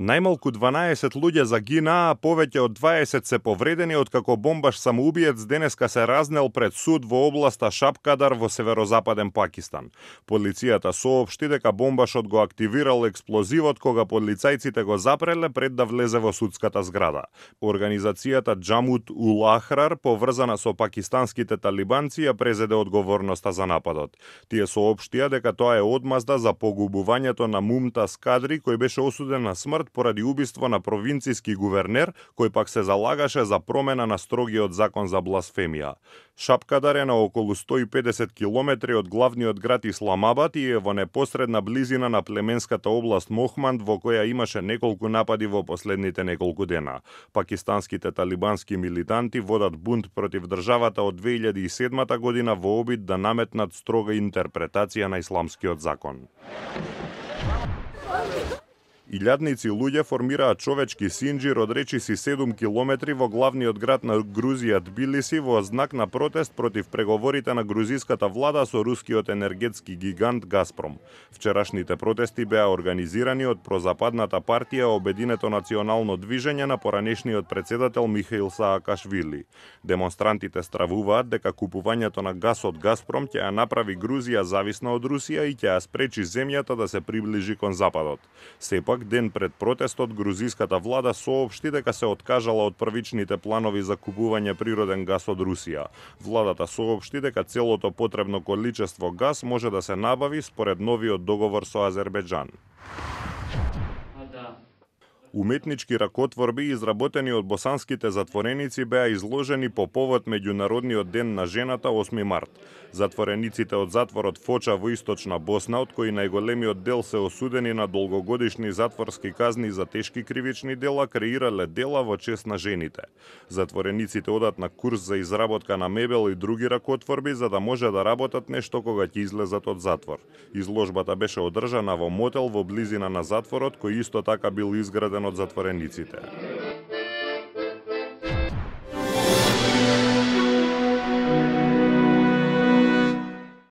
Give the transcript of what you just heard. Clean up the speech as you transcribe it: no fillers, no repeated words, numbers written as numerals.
Најмалку 12 луѓе загинаа, а повеќе од 20 се повредени откако бомбаш самоубиец денеска се разнел пред суд во областа Шапкадар во северозападен Пакистан. Полицијата соопшти дека бомбашот го активирал експлозивот кога полицајците го запреле пред да влезе во судската зграда. Организацијата Джамут ул Ахрар, поврзана со пакистанските талибанци, ја презеде одговорноста за нападот. Тие соопштија дека тоа е одмазда за погубувањето на Мумтаз Кадри, кој беше осуден на смрт поради убиство на провинцијски гувернер, кој пак се залагаше за промена на строгиот закон за бласфемија. Шапкадар е на околу 150 километри од главниот град Исламабад и е во непосредна близина на племенската област Мохманд, во која имаше неколку напади во последните неколку дена. Пакистанските талибански милитанти водат бунт против државата од 2007 година во обид да наметнат строга интерпретација на исламскиот закон. Илјадници луѓе формираат човечки синџир од речиси 7 километри во главниот град на Грузија Тбилиси во знак на протест против преговорите на грузиската влада со рускиот енергетски гигант Газпром. Вчерашните протести беа организирани од прозападната партија Обединето национално движење на поранешниот председател Михаил Саакашвили. Демонстрантите стравуваат дека купувањето на газ од Газпром ќе ја направи Грузија зависна од Русија и ќе ја спречи земјата да се приближи кон западот. Сепак, ден пред протестот, грузиската влада соопшти дека се откажала од првичните планови за купување природен газ од Русија. Владата соопшти дека целото потребно количество газ може да се набави според новиот договор со Азербејџан. Уметнички ракотворби изработени од босанските затвореници беа изложени по повод Меѓународниот ден на жената 8 март. Затворениците од затворот Фоча во источна Босна, од кои најголемиот дел се осудени на долгогодишни затворски казни за тешки кривични дела, креирале дела во чест на жените. Затворениците одат на курс за изработка на мебел и други ракотворби за да може да работат нешто кога ќе излезат од затвор. Изложбата беше одржана во мотел во близина на затворот, кој исто така бил изграден од затворениците.